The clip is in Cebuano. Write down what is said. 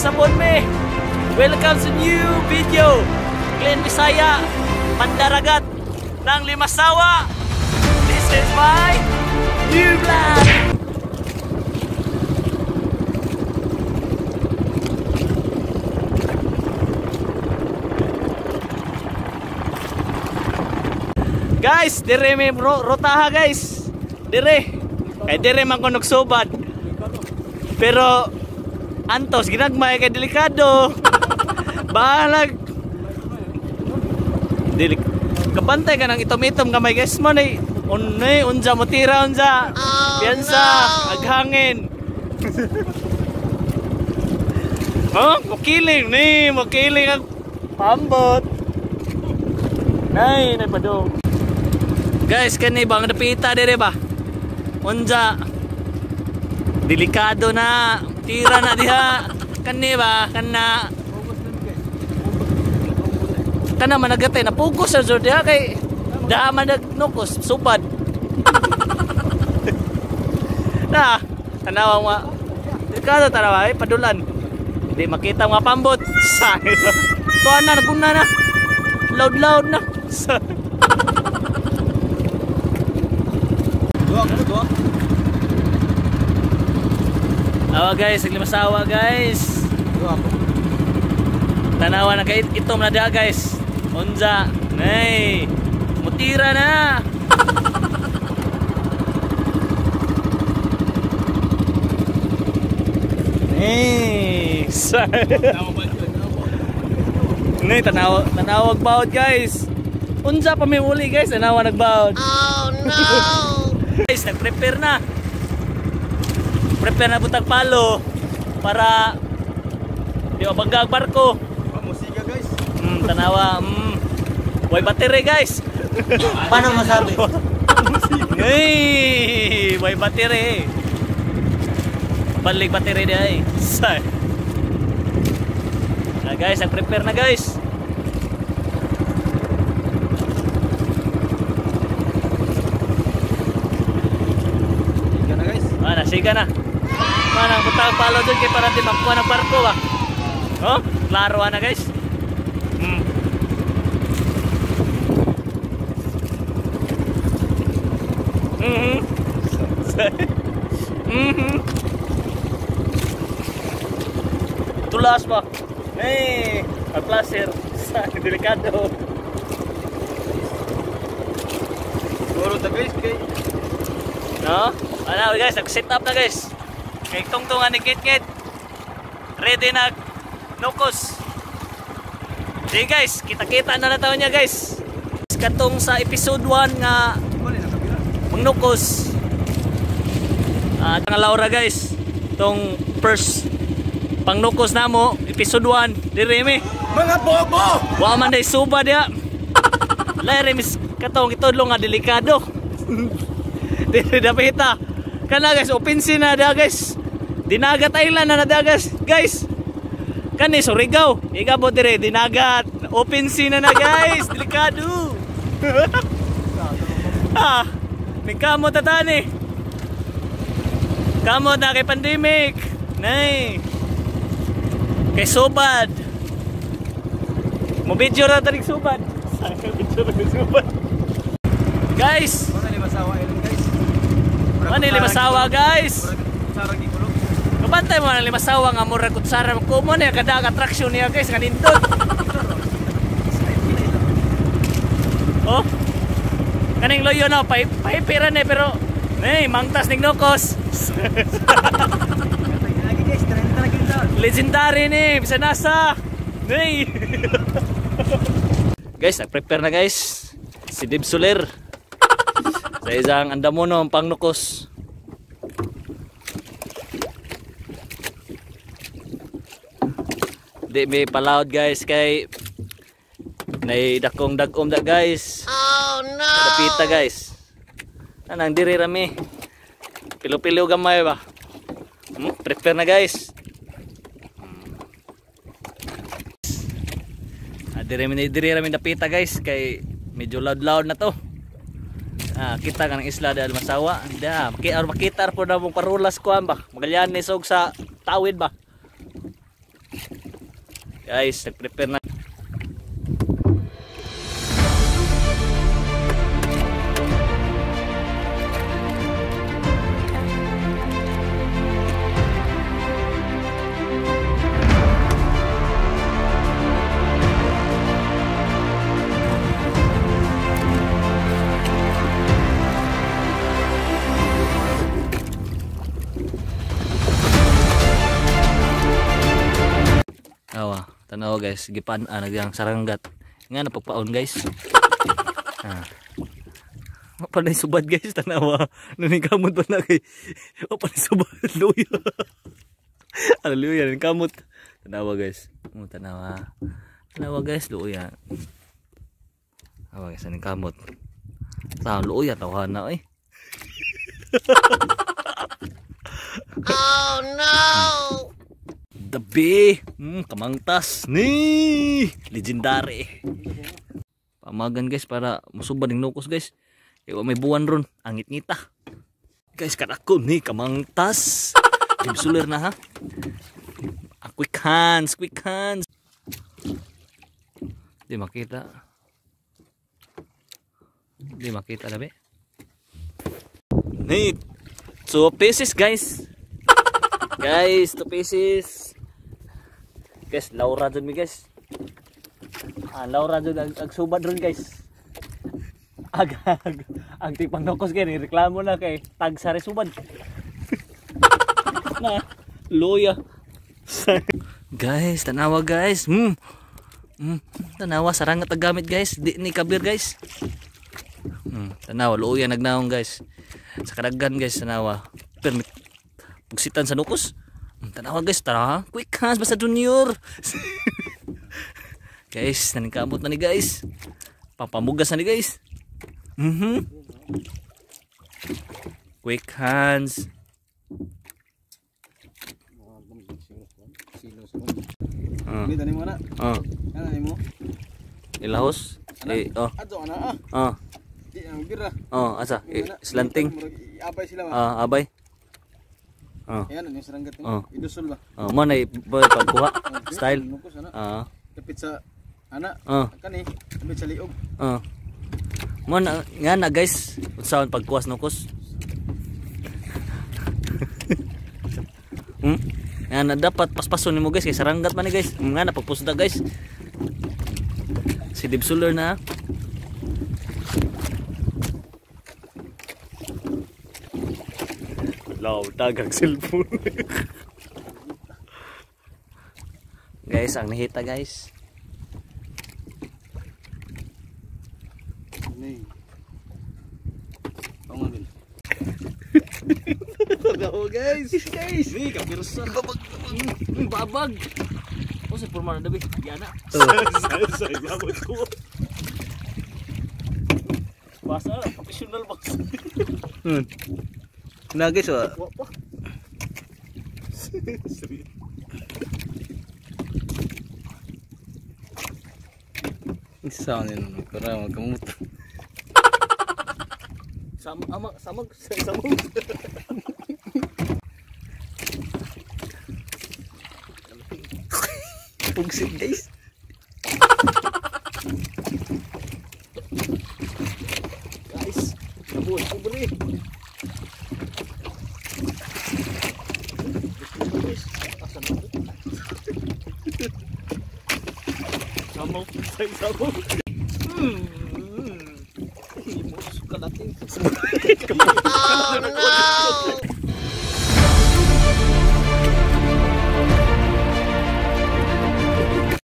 Sabon me. Welcome sa new video. Glenn Bisaya, Pandaragat ng Limasawa. This is my new vlog. Guys, dire may rotaha guys. Dire. Kay dire man ko nagsubad. Pero antos ginagmay kay delikado. Bahalag. Delik. Kabantay ka ng itom-itom gamay guys mo nay. Unay unja mo tira unja. Oh, Piyansa, no. Aghangin. Oh, mokiling ni, mokiling ang pambot. Nay, nay padong. Guys, kani bang napita dire ba? Unja. Delikado na, tira na diha. Kani ba? Kana. Kana managatay na pugos sa jud diha kay daha man nagnukos supad. Na, tanawa nga. Delikado tanawa ay padulan. Hindi makita mga pambot. Sa. Tuan na naguna na. Loud-loud na. Sa. Awa guys, naglimasawa guys. Tanawa na kay itom na diha guys. Unja, nay. Mutira na. Nay. Nay, tanawa, tanawag bawod guys. Unja pa may uli guys, tanawa nagbawod. Oh no. Guys, nag-prepare na. Prepare na butang palo para di mabangga ang barko. Musika guys. Tanawa. Way battery guys. Paano masabi? Hey, way battery. Balik battery di ay. Say. Na guys, nag-prepare na guys. Siga na guys. Ah, nasiga na. Manang butang palo dun kay para di makuha ng barko ba. Oh, klaro na guys. Tulas ba? Hey, ang placer. Sa delikado. Siguro ta guys kay. No? Ano guys, nag-set up na guys. Kay tungtungan ni Kit-Kit. Ready na nukos. Sige guys, kita-kita na na niya guys. Katong sa episode 1 nga mangnukos. Nga Laura guys. Tong first pangnukos namo, episode 1, dire mi. Mga bobo! Wa man day suba diha. Lahi mis katong itudlo nga delikado. Dire dapita. Kana guys, open sea na diha guys. Dinagat Island na diha guys. Guys. Kani Surigao, igabot dire dinagat. Open sea na na guys, delikado. Ah, nagkamot ta tani. Kamot na kay pandemic. Nay. Kay subad. Mo video ra tanig subad. Sayang video ra subad. Guys, Mana Limasawa Island guys. Mana Limasawa guys. Sarang gikulog. Kabantay mo ang Limasawa nga murag kutsara mo na kada attraction niya guys nga nindot. Oh. Kaning loyo na pahipira na pero nay mangtas ning nokos. Legendary ni bisa nasa. Nay. Guys, nag-prepare na guys. Si Dib Soler. Sa isang andamono ang pangnukos. Di may palawd guys kay nay dakong dagom da guys. Oh no. Dapita guys. Anang diri rami. Pilo-pilo gamay ba. Prepare na guys. Diri rami dapita guys kay medyo loud-loud na to. Kita ka ng isla dahil masawa. Da, makita po na mong parulas ko ba. Magalyanis og sa tawid ba. Guys, nag-prepare na. Awa, tanaw guys, gipan nagyang saranggat. Nga napagpaon guys. Ah. Wa subad guys, tanawa. Naningkamot pa na kay. Wa pa subad luya. Hallelujah, ningkamot. Tanawa guys. Tanawa. Tanawa guys, luya. Awa guys, ningkamot. Ta luya tawhan na oy. Oh no. Dabi, kamangtas ni legendary. Pamagan guys para musubad ng nukos guys. Kaya may buwan ron, angit ngita. Guys, kadako ni kamangtas. Dibsuler na ha. Quick hands, quick hands. Di makita. Di makita labi. Ni 2 pieces guys. Guys, 2 pieces. Guys, Laura dun mi guys. Ah, Laura dun ag subad ron guys. Ag ang tipang nokos kay reklamo na kay tag sare subad. Na luya. Guys, tanawa guys. Tanawa sarangat ang gamit guys. Di ni kabir guys. Tanawa luya nagnaong guys. Sa kadaghan guys tanawa. Permit pugsitan sa nukos. Tanawa guys, tara. Quick hands basta junior. Guys, naningkamot na ni guys. Pampamugas na ni guys. Quick hands. Ilahos. Eh, oh. Oh. Oh, asa? Slanting. Ah, abay. Oh. Ayan, yung saranggat mo. Idusol ba? Oh, mo na pagkuha style. Kapit sa ana. Kani, kapit sa liog. Oh. Mo na nga na guys, unsaon pagkuha sa nukos? Nga na dapat paspason nimo guys kay saranggat man ni guys. Nga na pagpusda guys. Si Dibsuler na. Law, tagang cellphone. Guys, ang nahita guys. Oh guys, guys. Ni kapirsa. Babag, babag. Oh, sa porma na dabi. Yana. Sa gamot ko. Basta professional box. Na guys, wa. Isa ni para magkamot. Sama ama samag samog. Pugsit guys. Guys, nabuhay ko bali. Samog, samog. Oh no.